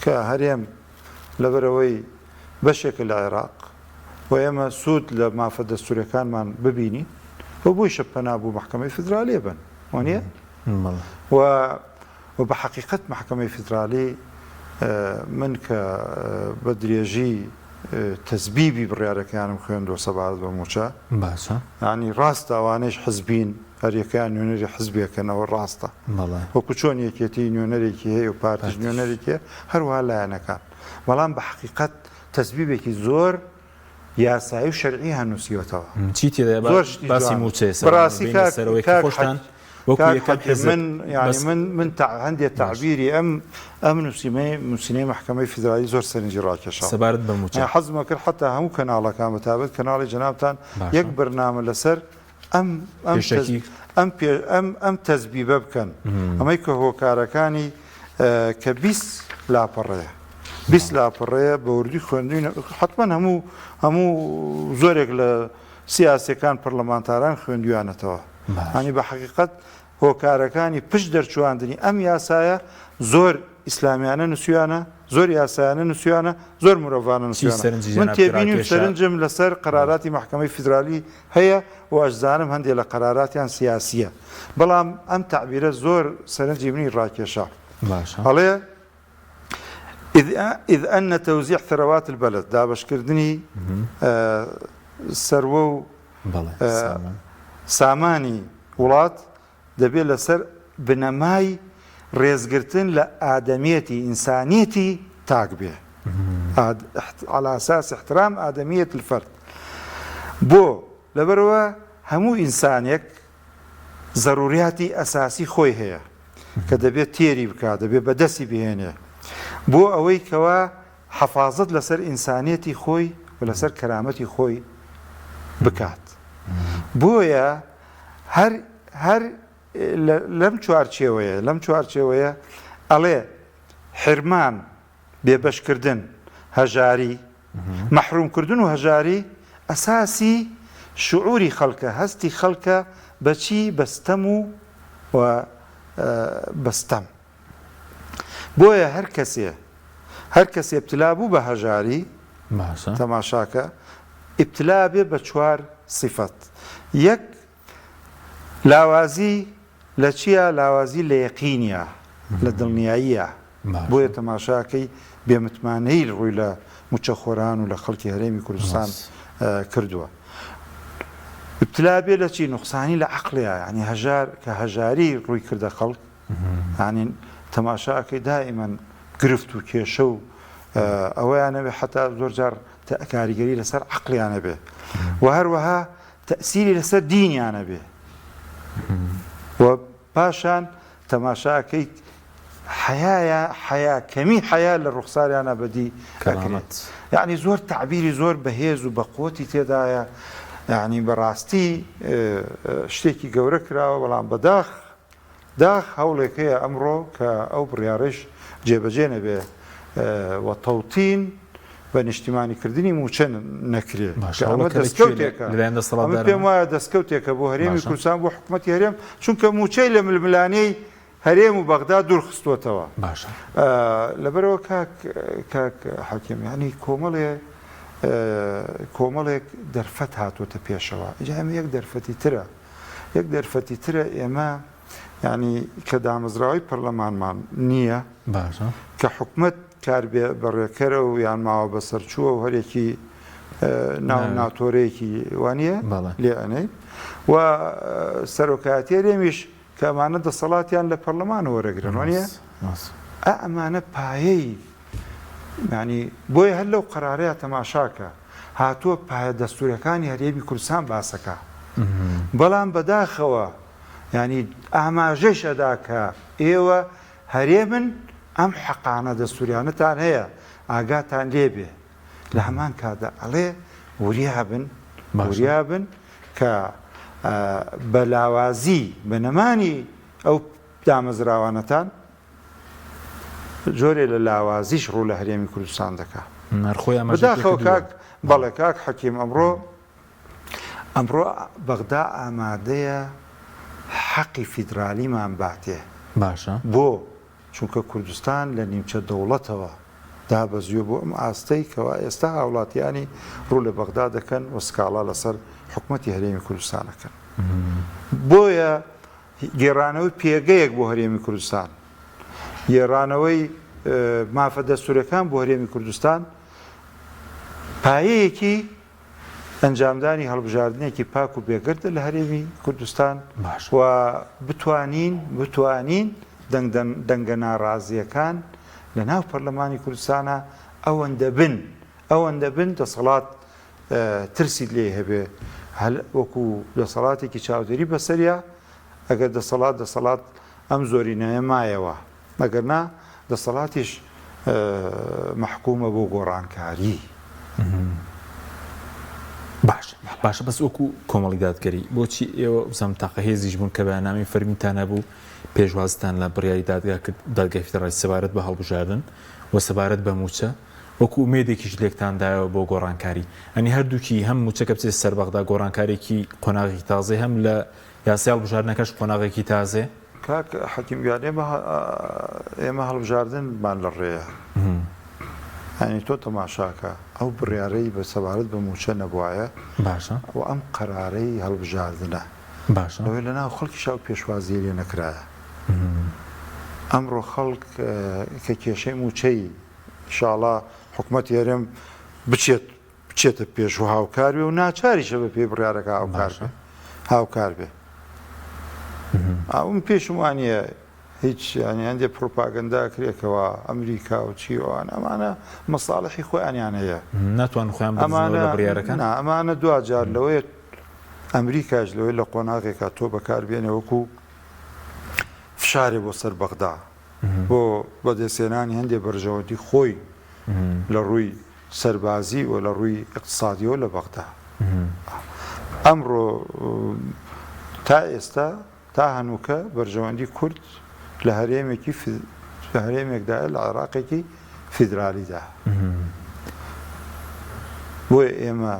کە هەرێم لەبەرئەوەی بەشێکە لە عێراق و ئێمە سوود لە مافە دەستوورەکانمان ببینین و بۆیشە پەنا بۆ مەحکەمەی فیدرالیە بەن وانیە؟ و و بە حەقیقەت مەحکەمەی فیدرالی من کە بە درێژی تەزبیبی بڕیارەکەیانم خوێندووە سەبارەت بە مووچە باشە. یانی ڕاستە ئەوانەیش حزبین هەریەکەیان نوێنەری حزبێکن ئەوە ڕاستە بەڵێ. وەکو چۆن یەکێتی نوێنەرێکی هەیە و پارتیش نوێنەرێکی هەیە هەروەها لایەنەکان بەڵام بە حەقیقەت تەزبیبێکی زۆر یاسایی و شەرعییان نووسیوەتەوە. چی تێدایە با زۆر شتی باسی جوانە. مووچەیە سەر بەڕاستی بینە کاک سەرەوەی کە کاک خۆشتان حەک وەکو کاک یەکەم حەکیم حزب من یانی بەس من من تە هەندێ باش. تەعبیری ئەم ئەم نووسیمەی نووسینەی مەحکەمەی فیدرالی زۆر سەرنجی ڕاکێشام. سەبارەت بە مووچە. یانی حەزم ئەکرد حەتا هەموو کەناڵەکان بە تایبەت کەناڵی جەنابتان باشە. یەک بەرنامە لەسەر ئەم ئەم تەز پێشەکی. ئەم پێ ئەم ئەم تەزبیبە بکەن. ئەمەی کە هۆکارەکانی کە 20 لاپەڕەیە. 20 لاپەڕەیە بە وردی خوێندوینە حەتمەن هەموو هەموو زۆرێک لە سیاسیەکان پەرلەمانتاران خوێندویانەتەوە. یانی بە حەقیقەت هۆکارەکانی پشت دەرچواندنی ئەم یاسایە زۆر ئیسلامیانە نووسیانە، زۆر یاسایانە نووسیانە، زۆر مرۆڤانە نووسیانە. من تێبینی و سەرنجم لەسەر قەراراتی مەحکەمەی فیدرالی هەیە و ئەشزانم هەندێ لە قەراراتیان سیاسییە. بەڵام ئەم تەعبیرە زۆر سەرنجی منی ڕاکێشا. ئەڵێ، اذ ان توزیع ثروات البلد، دابەشکردنی سەروە و سامانی وڵات دەبێت لەسەر بنەمای ڕێزگرتن لە ئادەمیەتی، ئینسانیەتی، تاک بێ، علی اساس احترام آدمیت الفرد، بۆ؟ لەبەرئەوە هەموو ئینسانێک زەروریاتی ئەساسی خۆی هەیە کە دەبێت تێری بکات، دەبێت بەدەستی بهێنێ بۆ ئەوەی کەوا حەفازەت لەسەر ئینسانیەتی خۆی و لەسەر کەرامەتی خۆی بکات. بۆیە هەر هەر لەم چوارچێوەیە لەم چوارچێوەیە ئەڵێ حرمان، بێبەشکردن، هەژاری، مەحرومکردن و هەژاری ئەساسی شعوری خەڵکە، هەستی خەڵکە بە چی؟ بە ستەم و بە ستەم. بۆیە هەر کەسێ هەر کەسێ ابتلا بوو بە هەژاری باشە. تەماشاکە ابتلا بێ بە چوار سیفەت یەک لاوازی لە چیا لاوازی لە یەقینیا لە دڵنیاییە باشە. بۆیە تەماشاکەی بێ متمانەیی ڕووی لە موچەخۆران و لە خەڵکی هەرێمی کوردستان ڕاست. کردووە ابتلا بێ لە چی نوقسانی لە عەقڵیا یانی هەژار کە هەژاری ڕووی کردە خەڵک یانی تەماشا ئەکەی دائیمەن گرفت و کێشە و ئەوەیان هەبێ حەتا زۆر جار کاریگەری لەسەر عەقڵیان هەبێ و هەروەها تەئسیری لەسەر دینیان هەبێ و پاشان تەماشا ئەکەیت حەیایە حەیا کەمی حەیا لە ڕوخساریانە بەدی ئەکرێت یعنی زۆر تەعبیری زۆر بەهێز و بەقوەتی تێدایە یعنی بەڕاستی شتێکی گەورە کراوە بەڵام بەداخ داخ هەوڵێک هەیە ئەمڕۆ کە ئەو بڕیارەیش جێبەجێ نەبێ و تەوتین بە نیشتیمانی کردنی مووچە نەکرێ باشە کە ئەمە هەوڵەکە لە کوێ دەستکەوتێکە لەلایەن ئەمە دەسەڵاتدارانەوە؟ پێم وایە دەستکەوتێکە بۆ هەرێمی باشە. کوردستان بۆ حکومەتی هەرێم چونکە مووچەی لە ململانێی هەرێم و بەغدا دوور خستووەتەوە باشە. لەبەرئەوە کاک کاک حەکیم یانی کۆمەڵێ کۆمەڵێک دەرفەت هاتووەتە پێشەوە ئینجا ئەمە یەک دەرفەتی ترە یەک دەرفەتی ترە ئێمە یانی کە دامەزراوەی پەرلەمانمان نییە باشە. کە حکومەت کار بێ بەڕێکەرە و یان ماوە بەسەرچووە و هەرێکی ناو ناتۆرەیەکی وانە بەڵێ. لێ ئەنێی و سەرۆکایەتی هەرێمیش کە ئەمانە دەسەڵاتیان لە پەرلەمان وەرەگرن وانە ئا ئەمانە پایەی یانی بۆیە هەر لەو قەرارەیا تەماشاکە هاتووە پایە دەستوورەکانی هەرێمی کوردستان باسەکا بەڵام بەداخەوە یانی ئاماژەش ئەدا کە ئێوە هەرێمن ئەم حەقانە دەستوریانەتان هەیە ئاگاتان لێ بێ لە هەمان کاتدا ئەڵێ وریابن وریابن کە بە لاوازی بە نەمانی ئەو دامەزراوانەتان جۆرێ لە لاوازیش ڕوو لە هەرێمی کوردستان دەکا. هەر خۆی ئاماژەی پێ بەداخەوە کردووە. کاک بەڵێ کاک حەکیم ئەمڕۆ ئەمڕۆ بەغدا ئامادەیە حەقی فیدرالیمان باتێ. باشە. بۆ؟ چونکە کوردستان لە نیمچە دەوڵەتەوە دابەزیوە بۆ ئەم ئاستەی کەوا ئێستا هاوڵاتیانی ڕوو لە بەغدا دەکەن و سکاڵا لەسەر حکومەتی هەرێمی کوردستان ئەکەن. بۆیە گێڕانەوەی پێگەیەک بۆ هەرێمی کوردستان، گێڕانەوەی مافە دەستوورەکان بۆ هەرێمی کوردستان پایەیەکی ئەنجامدانی هەڵبژاردنێکی پاک و بێگەردە لە هەرێمی کوردستان و بتوانین بتوانین دەنگە ناڕازییەکان لە ناو پەرلەمانی کوردستانە ئەوەندە بن ئەوەندە بن دەسەڵات ترسیت لێی هەبێ هەل وەکو دەسەڵاتێکی چاودێری بەسەریا ئەگەر دەسەڵات دەسەڵات ئەم زۆرینەیە مایەوە ئەگەر نا دەسەڵاتیش مەحکومە بۆ گۆڕانکاری. باش باشە بەس وەکو کۆمەڵی دادگەری بۆچی ئێوە بزانم تاقە هێزیش بوون کە بەیاننامەی فەرمیتان هەبوو پێشوازتان لە بڕیاری دادگا کرد دادگای فیدراڵی سەبارەت بە هەڵبژاردن و سەبارەت بە مووچە وەکو ئومێدێکیش لێکتان دایەوە بۆ گۆڕانکاری ئەنی هەردووکی هەم مووچەکە بچێتە سەر بەغدا گۆڕانکارێکی قۆناغێکی تازەی هەم لە یاسای هەڵبژاردنەکەش قۆناغێکی تازەیە. کاک حەکیم گیان ئێمە ئێمە هەڵبژاردنمان لە ڕێیە یانی تۆ تەماشاکە ئەو بڕیارەی بە سەبارەت بە مووچە نەبوایە باشە و ئەم قەرارەی هەڵبژاردنە باشە لەوەی لە ناو خەڵکیشا ئەو پێشوازییەی لێ نەکرایە ئەمڕۆ خەڵک کە کێشەی مووچەی ئیشاڵا حکومەتی هەرێم بچێت بچێتە پێش و هاوکار بێ و ناچاریشە بە پێی بڕیارەکە هاوکار بێ هاوکار بێ ئەوم پێشم وانە هیچ ینی هەندێک پروپاگەندا کرێکەوە ئەمریکا و چی ئەوان ئەمانە مەساڵحی خۆیانیان هەیە ناتوان خۆیان ئەمانە بڕیارەکە ئەمانە دواجار لەوەیە ئەمریکاش لەوەی لە قۆناغێکا تۆ بەکاربێنێ وەکو فشارێ بۆ سەر بەغدا بۆ بەدەستهێنانی هەندێ بەرژەوەندی خۆی لە ڕووی سەربازی و لە ڕووی ئیقتسادیەوە لە بەغدا. ئەمڕۆ تا ئێستا تا هەنووکە بەرژەوەندی کورد لە هەرێمێکی لە هەرێمێکدایە لە عێراقێکی فیدرالیدا. بۆیە ئێمە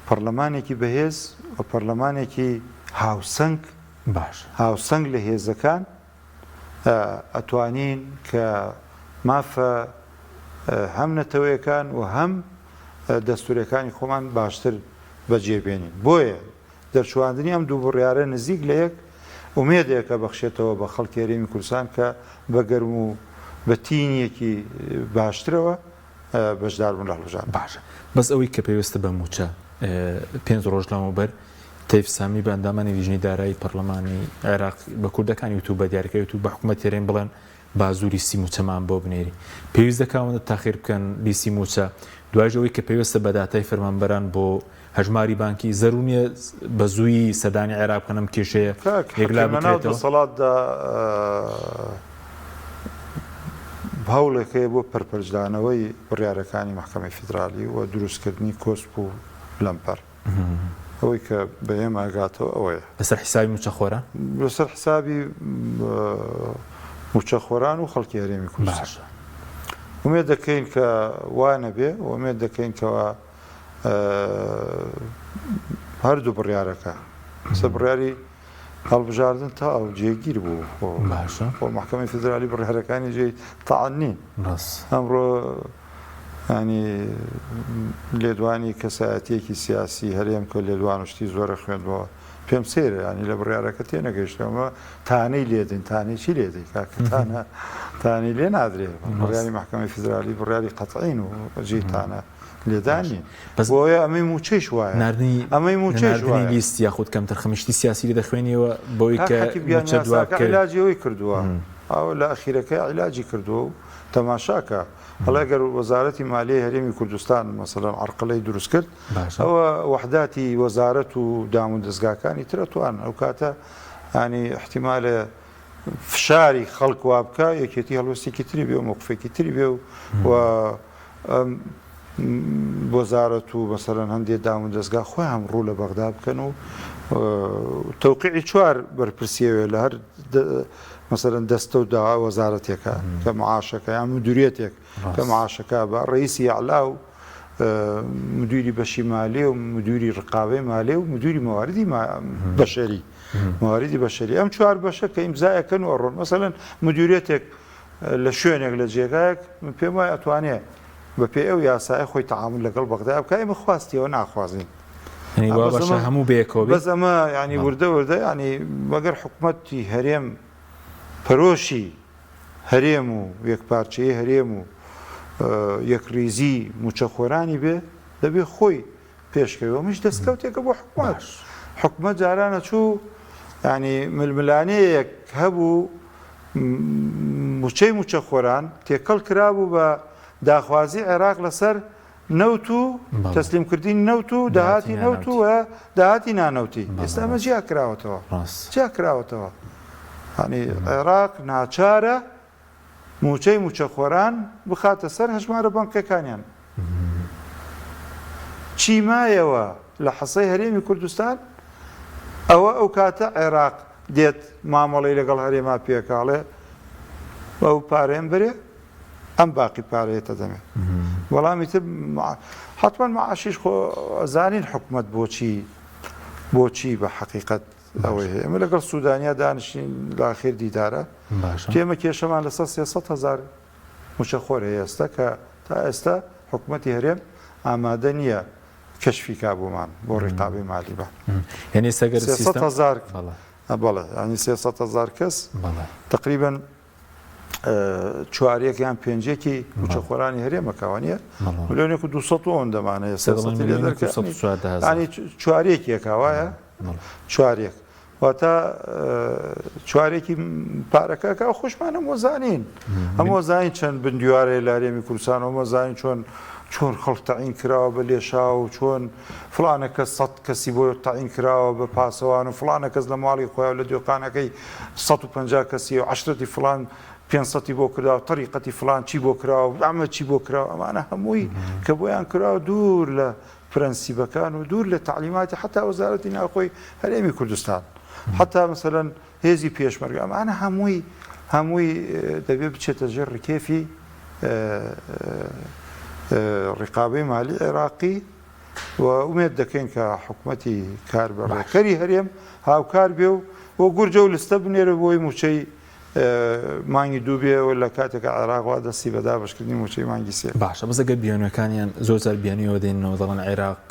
پەرلەمانێکی بەهێز و پەرلەمانێکی هاوسەنگ باش هاوسەنگ لە هێزەکان ئەتوانین کە مافە هەم نەتەوەیەکان و هەم دەستورەکانی خۆمان باشتر بەجێ بێنین. بۆیە دەرچواندنی ئەم دوو بڕیارە نزیک لە یەک ئومێدێکە بەخشێتەوە بە خەڵکی هەرێمی کوردستان کە بە گەرم و بە تینیەکی باشترەوە بەشدار بن لە هەڵبژاردن. باشە بەس ئەوەی کە پەیوەستە بە مووچە پێنج ڕۆژ لەمەوبەر تەیف سامی بە ئەندامانی لیژنەی دارایی پەرلەمانی عێراق بە کوردەکانی وت و بە دیاریکراوی وت و بە حکومەتی هەرێم بڵێن با زوو لیستی مووچەمان بۆ بنێری پێویست دەکا ئەوەندە تاخیر بکەن لیستی مووچە دوایش ئەوەی کە پەیوەستە بە داتای فەرمانبەران بۆ هەژماری بانکی زەرور نییە بە زوویی سەردانی عێراق بکەن ئەم کێشەیە کاک یەکلا حەکیم لەناو بکرێتەوە؟ دەسەڵاتدا هەوڵێک هەیە بۆ پەرپەرچدانەوەی بڕیارەکانی مەحکەمەی فیدرالی و دروستکردنی کۆسپ و لەمپەر. ئەوەی کە بە ئێمە ئەگاتەوە ئەوەیە. لەسەر حیسابی مووچەخۆران؟ لەسەر حیسابی مووچەخۆران و خەڵکی هەرێمی کوردستان. باشە. ئومێد دەکەین کە وا نەبێ و ئومێد دەکەین کەوا هەردوو بڕیارەکە سە بڕیاری هەڵبژاردن تا ئەو جێگیر بوو باشە خۆ مەحکەمەی فیدرالی بڕیارەکانی جێی تەعن نین ڕاست ئەمڕۆ ینی لێدوانی کەسایەتیەکی سیاسی هەرێم کە لێدوان و شتی زۆرە خوێندمەوە پێم سەیرە ینی لە بڕیارەکە تێنەگەیشتەوە تانەی لێدەین تانەی چی لێدەی کاکە تانە تانەی لێ نادرێ بڕیاری مەحکەمەی فیدرالی بڕیاری قەتعین و جێی تانە. لێدان نین. بۆیە ئەمەی مووچەیش وایە. ئەمەی مووچەیش وایە. ناردنی لیست یاخود کەمتەرخەمی شتی سیاسی لێ دەخوێنیەوە بەوەی کە مووچە دوا بکەوێت. عیلاجی ئەوەی کردووە. ئەوە لە ئەخیرەکەی عیلاجی کردووە و تەماشاکە. ئەڵێ گەر وەزارەتی مالیەی هەرێمی کوردستان مەسەلەن عەرقەلەی دروست کرد ئەوە وەحداتی وەزارەت و دام و دەزگاکانی تر ئەتوانن ئەو کاتە یانی ئیحتیمالە فشاری خەڵک وا بکا یەکێتی هەڵوێستێکی تری بێ و مەوقفێکی تری بێ و وەزارەت و مەسەلەن هەندێ دام و دەزگا خۆیان ڕوو لە بەغدا بکەن و تەوقیعی چوار بەرپرسیەوێ لە هەر مەسەلەن دەستە و دا وەزارەتێکە کە معاشەکە یان مدیریەتێک کە معاشەکە بە ڕئیسی ئەعلا و مدیری بەشی مالێ و مدیری ڕقابەی مالێ و مدیری مواردی بەشەری مواردی بەشەری ئەم چوار بەشە کە ئیمزایەکەن و ئەڕۆن مەسەلەن مدیریەتێک لە شوێنێک لە جێگایەک من پێم وایە ئەتوانێ بە پێی ئەو یاسایە خۆی تەعامول لەگەڵ بەغدا بکا ئێمە خواستی ئەوە ناخوازین. یعنی وا باشە هەموو بەیەکەوە بێت؟ بەس ئەمە یعنی وردە وردە یعنی مەگەر حکومەتی هەرێم پەرۆشی هەرێم و یەکپارچەیی هەرێم و یەکڕیزی مووچەخۆرانی بێ دەبێ خۆی پێشکەوێ ئەمەش دەستکەوتێکە بۆ حکومەت حکومەت جاران ئەچوو ینی ململانێیەک هەبوو موچەی موچەخۆران تێکەڵ کرابوو بە داخوازی عێراق لەسەر نەوت و تەسلیمکردنی نەوت و داهاتی نەوت و داهاتی نانەوتی ئێستا ئەمە جیا کراوەتەوە جیا کراوەتەوە ینی عێراق ناچارە مووچەی مووچەخۆران بخاتە سەر هەژمارە بانقیەکانیان. چی مایەوە لە حەسەی هەرێمی کوردستان؟ ئەوە ئەو کاتە عێراق دێت مامەڵەی لەگەڵ هەرێما پێکا ئەڵێ ئەو پارەیەم بەرێ ئەم باقی پارەیە تەدەمێ. بەڵام ئیتر حەتمەن معاشیش خۆ ئەزانین حکومەت بۆچی بۆچی بە حەقیقەت ئەوەی هەیە ئێمە لەگەڵ سودانیا دانیشتین لە ئاخیر دیدارە ئێمە کێشەمان لەسەر 300 هەزار مووچەخۆر هەیە ئێستا کە تا ئێستا حکوومەتی هەرێم ئامادە نییە کەشفی کا بۆمان بۆ ڕیقابەی مالی بە یعنی سەگەر 300 هەزار بەڵێ ینی 300 هەزار کەس تقریبا چوارێک یان پێنجێکی مووچەخۆرانی هەرێمەکە وانە ملیۆنێک و 200 و ئەوەندەمان هەیە ینی چوارێکێکە وایە چوارێک واتە چوارێکی پارەکە کە خۆشمان هەموو زانین هەموو زانین چەند بندیوارێ لە هەرێمی کوردستان هەموو زانین چۆن چۆن خەڵک تەعین کراوە بە لێشاو و چۆن فڵانە کەس سەد کەسی بۆ تەعین کراوە بە پاسەوان و فڵانە کەس لە ماڵی خۆیان لە دوێقانەکەی 150 کەسی و عەشرەتی فڵان 500 بۆ کرا و تەریقەتی فڵان چی بۆ کرا و ئەمە چی بۆ کرا ئەمانە هەمووی کە بۆیان کرا و دوور لە پرەنسیبەکان و دوور لە تەعلیماتی حەتا وەزارەتی ناوخۆی هەرێمی کوردستان حەتا مەسەلەن هێزی پێشمەرگە ئەمانە هەمووی هەمووی دەبێ بچێتە ژێر ڕکێفی ڕقابەی مالی عێراقی و ئومێد دەکەین کە حکوومەتی کار بەڕێکەری هەرێم هاوکار بێ و بۆ گورجە و لستە بنێرە بۆی موچەی مانگی دوو بێ و لە کاتێکا عێراق وا دەستی بە دابەشکردنی مووچەی مانگی سێ. باشە بەس ئەگەر بیانووەکانیان زۆر جار بیانوویەوە دێننەوە دەڵێن عێراق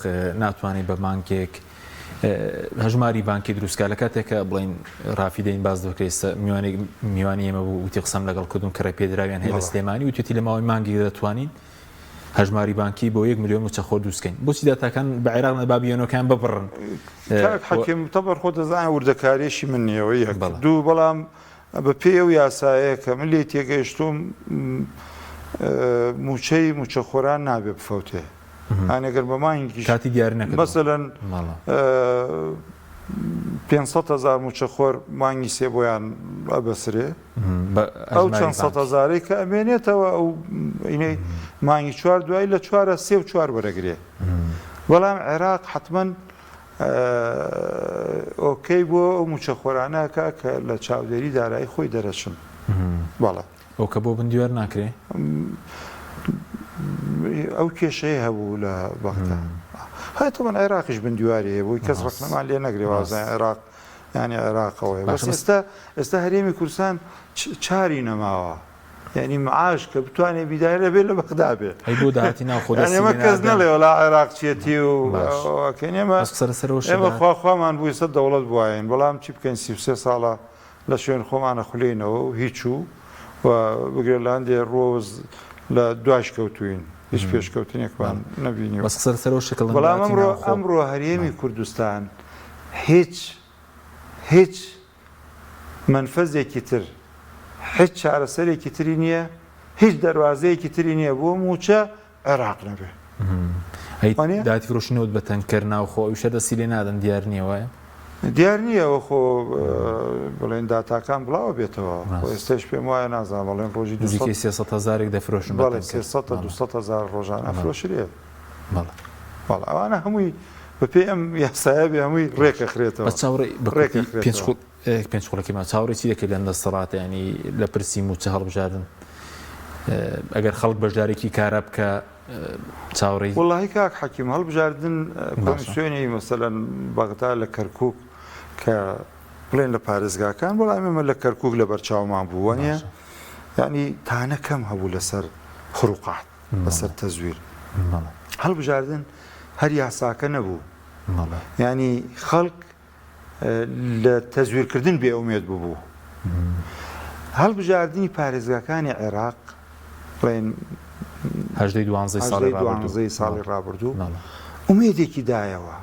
ناتوانێت بە مانگێک هەژماری بانکی دروست کا لە کاتێکە بڵین ڕافیدەین باس دەکرێت ئێستا میوانێک میوانی ئێمە بوو وتی قسەم لەگەڵ کردوون کە ڕێپێدراویان هەیە لە سلێمانی وتیەتی لە ماوەی مانگێک دەتوانین هەژماری بانکی بۆ یەک ملیۆن مووچەخۆر دروست کەین بۆچی داتاکان بە عێراق نە با بیانووەکان ببڕن کاک حەکیم تەبەر خۆ دەزانین وردەکاریشی من نییە یەک دوو بەڵام بە پێی ئەو یاسایە کە من لێی تێگەیشتوم مووچەی مووچەخۆران نابێ بفەوتێ یانی گەر بە مانگیش کاتی دیار نەکردووە مەسەلەن 500 هەزار مووچەخۆر مانگی سێ بۆیان ئەبەسرێ ئەو چەند سەد هەزارەی کە ئەمێنێتەوە ئەو ئینەی مانگی چوار دوایی لە چوارە سێ و چوار وەرەگرێ بەڵام عێراق حتمما ئۆکەی بۆ ئەو موچەخۆرانەکە کە لە چاودێری دارایی خۆی دەرەچن بەڵێ ئەو کە بۆ بندیوار ناکرێ ئەو کێشەیە هەبوو لە بەغدا هاتەوە عێراقیش بندیواری هەیە بۆی کەس ڕەخنەمان لێ نەگرێ وازای عێراق یانی عێراقەوەیە بەس ئێستا ئێستا هەرێمی کوردستان چاری نەماوە یعنی معاش کە بتوانێ بیدای لەبێ لە بەغدا بێ ئەی بۆ داهاتی ناوخۆ دەستی ئێمە کەس نەڵێ وەڵا عێراق چیەتی و ئەکەین ئێمە ئێمە خوا خوامان بووی سەد دەوڵەت بواین بەڵام چی بکەین 33 ساڵە لە شوێن خۆمانە خولێینەوە و هیچ و بگرە لە هەندێ ڕووەوە لە دوایش کەوتوین. هیچ پێشکەوتنێکمان نەبینیوە. بەس قسە لەسەر ئەو شکڵ بەڵام ئەمڕۆ ئەمڕۆ هەرێمی کوردستان هیچ هیچ مەنفەزێکی تر هیچ چارەسەرێکی تری نییە هیچ دەروازەیەکی تری نییە بۆ مووچە عێراق نەبێ. ئەی داهاتی فرۆشتنی نەوت بە تەنکەر ناوخۆ ئەویش هەر دەستی لێ نادەن دیار نییە وایە؟ دیار نییە ئەوە خۆ بڵێن داتاکان بڵاوە بێتەوە خۆ ئێستاش پێم وایە نازانم بەڵێن ڕۆژی نزیکەی 300 هەزارێک دەفرۆشن بە بەڵێ 300 تا 200 هەزار ڕۆژانە ئەفرۆشرێت بەڵێ بەڵێ ئەوانە هەمووی بەپێی ئەم یاسایە بێ هەمووی ڕێکەخرێتەوە بەس چاوەڕێی بە کورتی پێنج خول پێنج خولەکی ما چاوەڕێی چی دەکەی لەم دەسەڵاتە ینی لە پرسی مووچە هەڵبژاردن ئەگەر خەڵک بەشدارێکی کارا بکە چاوەڕێی وەڵاهی کاک حەکیم هەڵبژاردن کۆمیسیۆنی مەسەلەن بەغدا لە کەرکوک کە بڵێن لە پارێزگاکان بەڵام ئێمە لە کەرکوک لە بەرچاومان بوو وانە یعنی تانە کەم هەبوو لەسەر خروقات لەسەر تەزویر هەڵبژاردن هەر یاساکە نەبوو یعنی خەڵک لە تەزویرکردن بێ ئومێد ببوو. هەڵبژاردنی پارێزگاکانی عێراق بڵێن هەژدەی دوانزەی ساڵی ڕابردوو ساڵی ڕابردوو ئومێدێکی دایەوە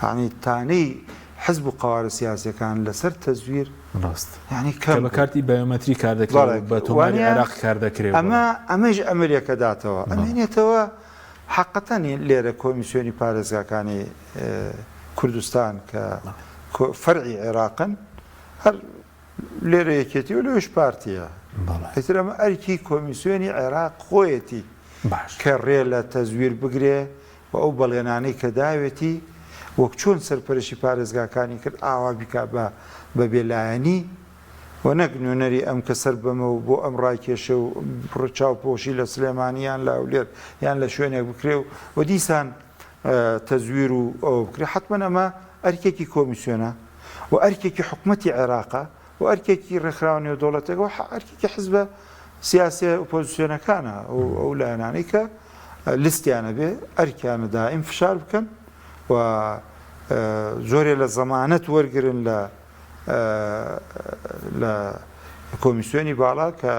یانی تانەی حزب و قەوارە سیاسیەکان لەسەر تەزویر ڕاست یانی کە بە کارتی بایۆمەتری کار دەکرێت بە تۆماری عێراق کار دەکرێت ئەمە ئەمەش ئەمریکا داتەوە ئەمێنێتەوە حەقەتەن لێرە کۆمیسیۆنی پارێزگاکانی کوردستان کە فەرعی عێراقن هەر لێرە یەکێتی و لەوێش پارتیە ئیتر ئەمە ئەرکی کۆمیسیۆنی عێراق خۆیەتی کە ڕێ لە تەزویر بگرێ و ئەو بەڵێنانەی کە داوێتی وەک چۆن سەرپەرشی پارێزگاکانی کرد ئاوا بیکا بە بە بێلایەنی و نەک نوێنەری ئەم کە سەر بەمە و بۆ ئەم ڕایکێشێ و چاوپۆشی لە سلێمانی یان لە هەولێر یان لە شوێنێک بکرێ و دیسان تەزویر و ئەوە بکرێت، حەتمەن ئەمە ئەرکێکی کۆمیسیۆنە و ئەرکێکی حکومەتی عێراقە و ئەرکێکی ڕێکخراوە نێودەوڵەتیەکە و ئەرکێکی حزبە سیاسیە ئۆپۆزیسیۆنەکانە و ئەو لایەنانەی کە لیستیان هەبێ ئەرکیانە دائیم فشار بکەن و جۆرێ لە زەمانەت وەرگرن لە لە کۆمیسیۆنی باڵا کە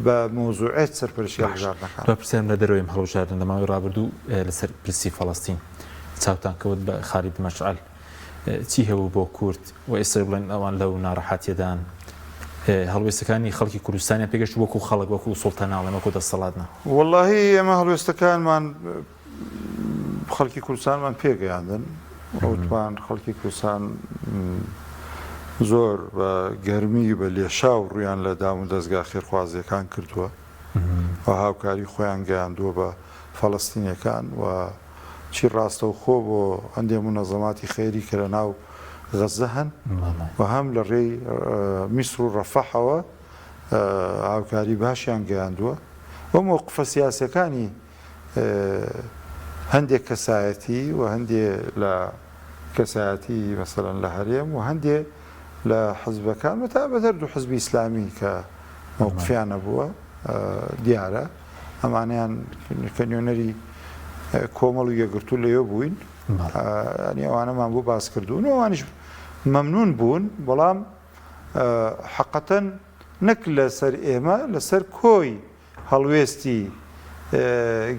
بە مەوزوعێت سەرپەرشتی هەڵبژاردنەکان. دوا پرسیارم لە دەرەوەی ئەم هەڵبژاردنە لە ماوەی ڕابردوو لەسەر پرسی فەڵەستین چاوتان کەوت بە خالید مەشعەل چی هەبوو بۆ کورد و ئێستا بڵێن ئەوان لەو ناڕەحەتیەدان هەڵوێستەکانی خەڵکی کوردستانیان پێگەشت وەکو خەڵک وەکو سوڵتە ناڵێم وەکو دەسەڵات نا. وەڵاهی ئێمە هەڵوێستەکانمان خەڵکی کوردستانمان پێگەیاندن وتمان خەڵکی کوردستان زۆر بە گەرمی بە لێشاو ڕویان لە دام و دەستگا خێرخوازیەکان کردووە و هاوکاری خۆیان گەیاندووە بە فەڵەستینیەکان و چی ڕاستەوخۆ بۆ هەندێ مونەزەماتی خەیری کە لە ناو غەزە هەن و هەم لە ڕێی میسر و ڕەفەحەوە هاوکاری باشیان گەیاندووە و مەوقفە سیاسیەکانی هەندێک کەسایەتی و هەندێ لە کەسایەتی مەسەلەن لە هەرێم و هەندێ لە حزبەکان بە تایبەت هەردوو حزبی ئیسلامی کە مەوقفیان نەبووە دیارە ئەمانیان کە نوێنەری کۆمەڵ و یەکگرتوو لەوێ بووین ینی ئەوانەمان بۆ باس کردوون و ئەوانیش مەمنون بوون بەڵام حقەتەن نەک لەسەر ئێمە لەسەر کۆی هەڵوێستی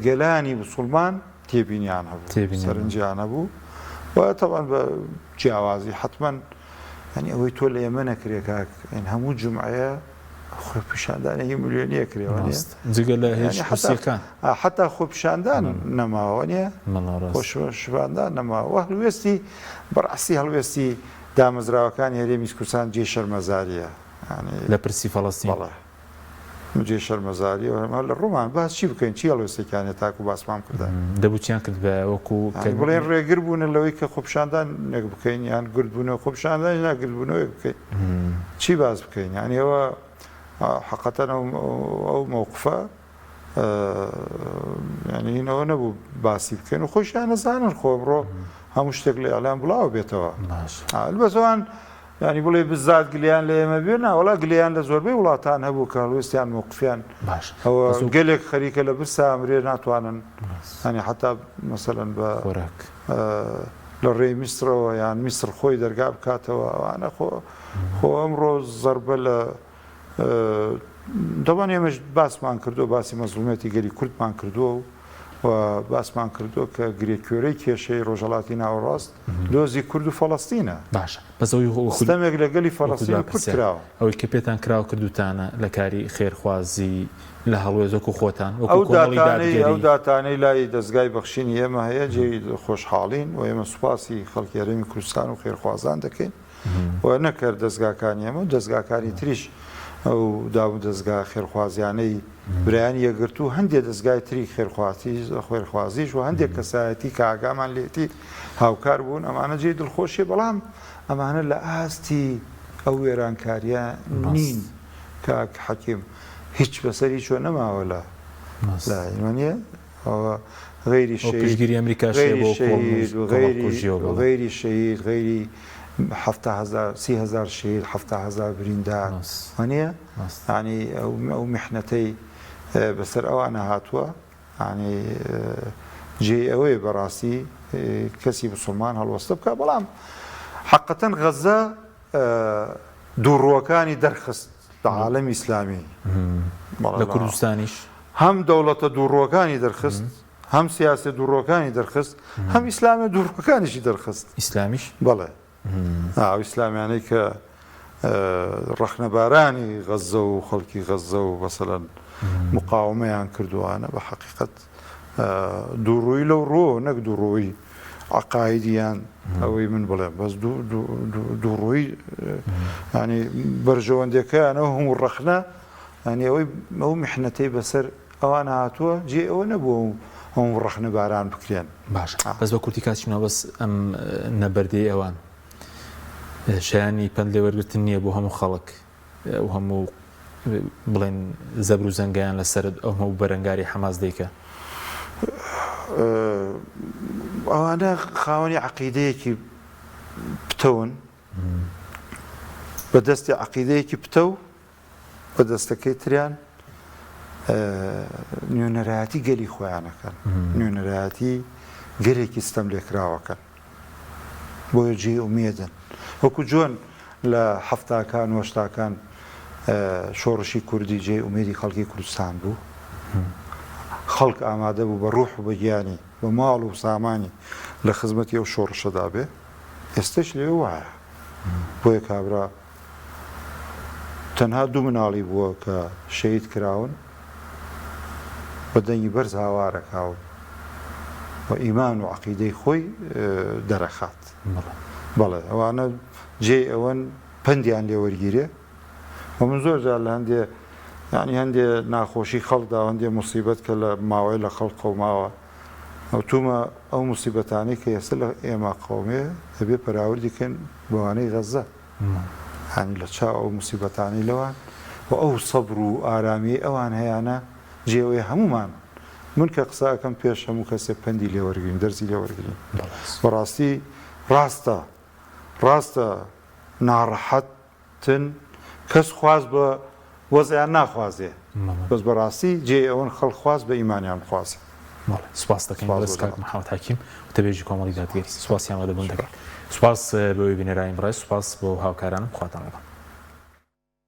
گەلانی موسڵمان تێبینیان هەبوو، سەرنجیان هەبوو و تەبعەن بە جیاوازی حەتمەن یانی ئەوەی تۆ لە ئێمە نەکرێ کاک هەموو جومعەیە خۆپیشاندانێکی ملیۆنیە کرێ وانیە؟ جگە لە هێرش حوسیەکان حەتا خۆپیشاندان نەماوە وانیە؟ خۆپیشاندان نەماوە هەڵوێستی بەڕاستی هەڵوێستی دامەزراوەکانی هەرێمی کوردستان جێی شەرمەزاریە لە پرسی فەڵەستین. بەڵێ. جێی شەرمەزاریە و هەر لە ڕوومان باس چی بکەین چی هەڵوێستێکیان هەیە تاکو باسمان بکردایە. دەبوو چیان کردبایە وەکو کە. بڵێن ڕێگر بوونە لەوەی کە خۆپیشاندان ێک بکەین یان گردبوونەوە خۆپیشاندانیش نا گردبوونەوەیەک بکەین چی باس بکەین یانی ئەوە حەقەتەن ئەو مەوقفە یانی هین ئەوە نەبوو باسی بکەین و خۆشیان نەزانن خۆ ئەمڕۆ هەموو شتێک لە ئیعلام بڵاو بێتەوە بەس ئەوان یانی بڵێی بزات گلیان لە ئێمە بێ نا وەڵا گلیان لە زۆربەی وڵاتان هەبوو کە هەڵوێستیان مەوقفیان باش ئەوە گەلێک خەریکە لە برسا ئەمرێ ناتوانن ینی حتا مەسەلەن بە خۆراک لە ڕێی میسرەوە یان میسر خۆی دەرگا بکاتەوە ئەوانە خۆ خۆ ئەمڕۆ زەربە لە دەبان ئێمەش باسمان کردو باسی مەزڵومیەتی گەلی کوردمان کردووە و. و باسمان کردووە کە گرێکوێرەی کێشەی ڕۆژهەڵاتی ناوەڕاست دۆزی کورد و فەڵەستینە. باشە بەس ئەوەی وەکو ستەمێک لە گەلی وەکو فەڵەستین دوا و کورد پرسیار کراوە. ئەوەی کە پێتان کراوە کردووتانە لە کاری خێرخوازی لە هەڵوێست وەکو خۆتان وەکو ئەو کۆمەڵی داتانەی ئەو دادگەری. داتانەی لای دەزگای بەخشینی ئێمە هەیە جێی خۆشحاڵین و ئێمە سوپاسی خەڵکی هەرێمی کوردستان و خێرخوازان دەکەین. و نەک هەر دەزگاکانی ئێمە و دەزگاکانی تریش ئەو دامودەزگا خێرخوازیانەی برایانی یەکگرتوو هەندێ دەزگای تری خێرخوازیش و هەندێک کەسایەتی کە ئاگامان لێتی هاوکار بوون ئەمانە جێی دڵخۆشیە بەڵام ئەمانە لە ئاستی ئەو وێرانکاریە نین کاک حەکیم هیچ بەسەر هیچۆ نەماوە لە لە ئەوە غەیری ئەو شەهید پشتگیری ئەمریکاش هەیە غەیری بۆ شەهید و غەیری کۆمەڵکوژیەوە بەڵێ. غەیری شەهید غەیری 70 هەزار 30 هەزار شەهید 70 هەزار بریندار ڕاست وانییە؟ ڕاست. یانی ئەو ئەو میحنەتەی بەسەر ئەوانە هاتووە یانی جێی ئەوەیە بەڕاستی کەسی مسوڵمان هەڵوەستە بکا بەڵام حەقەتەن غەزە دووڕووەکانی دەرخست لە عالەمی ئیسلامی لە کوردستانیش هەم دەوڵەتە دووڕووەکانی دەرخست هەم سیاسە دووڕووەکانی دەرخست هەم ئیسلامە دووڕووەکانیشی دەرخست. ئیسلامیش؟ بەڵێ ئەو ئیسلامیانەی کە ڕەخنەبارانی غەززە و خەڵکی غەززە و مەسەلەن مقاومەیان کردووانە بە حەقیقەت دووڕووی لەو ڕووەوە نەک دووڕووی عەقایدی یان ئەوەی من بڵێم بەس دووڕووی ینی بەرژەوەندەکەیان ئەو هەموو ڕەخنە ینی ئەوەی ئەو میحنەتەی بەسەر ئەوان هاتووە جێ ئەوە نەبووە و هەموو ڕەخنە باران بکرێن. باشە بەس بە کورتی کاک چیمە بەس ئەم نەبەردەی ئەوان شایانی پەند لێوەرگرتن نییە بۆ هەموو خەڵک ئەو هەموو بڵێن زەبر و زەنگیان لەسەر ئەو هەموو بەرەنگاری حەماس دەیکا. ئەوانە خاوەنی عەقیدەیەکی پتەون بە دەستی عەقیدەیەکی پتەو بە دەستەکەی تریان نوێنەرایەتی گەلی خۆیانەکەن نوێنەرایەتی گەلێکی ستەم لێکراوەکەن بۆیە جێی ئومێدن وەکو جۆن لە حەفتاکان و هەشتاکان شۆڕشی کوردی جێی ئومێدی خەڵکی کوردستان بوو خەڵک ئامادە بوو بە ڕوح و بە گیانی بە ماڵ و سامانی لە خزمەتی ئەو شۆڕشەدا بێ ئێستەش لەوێ وایە بۆیە کابرا تەنها دوو مناڵی بووە کە شەهید کراون بە دەنگی بەرز هاوارەکا و و ئیمان و عەقیدەی خۆی دەرەخات. بەڵێ ئەوانە جێی ئەوەن پەندیان لێ وەرگیرێ و من زۆر جار لە هەندێ یانی هەندێ ناخۆشی خەڵکدا و هەندێ موسیبەت کە لە ماوەی لە خەڵک قەوماوە ئەوتومە ئەو موسیبەتانەی کە ئێستا لە ئێمە قەومێ دەبێ پەراوردی کەین بەوانەی غەزە. یانی لە چاو ئەو موسیبەتانەی لەوان و ئەو سەبر و ئارامیەی ئەوان هەیانە جێی ئەوەیە هەموومان من کە قسە ئەکەم پێش هەموو کەسێ پەندی لێ وەرگرین دەرسی لێ وەرگرین بەڕاستی ڕاستە ڕاستە ناڕەحەتن کەس خواز بە وەزعیان ناخوازێ بەس بەڕاستی جێی ئەوەن خەڵک خواز بە ئیمانیان بخوازێ. بەڵێ سوپاس دەکەین بەڕێز کاک محەمەد حەکیم وتەبێژی کۆمەڵی دادگەری سوپاسی ئامادەبوون دەکەین سوپاس بۆ بینەرانی بەڕێز سوپاس بۆ هاوکارانم خواتان لەگەڵ.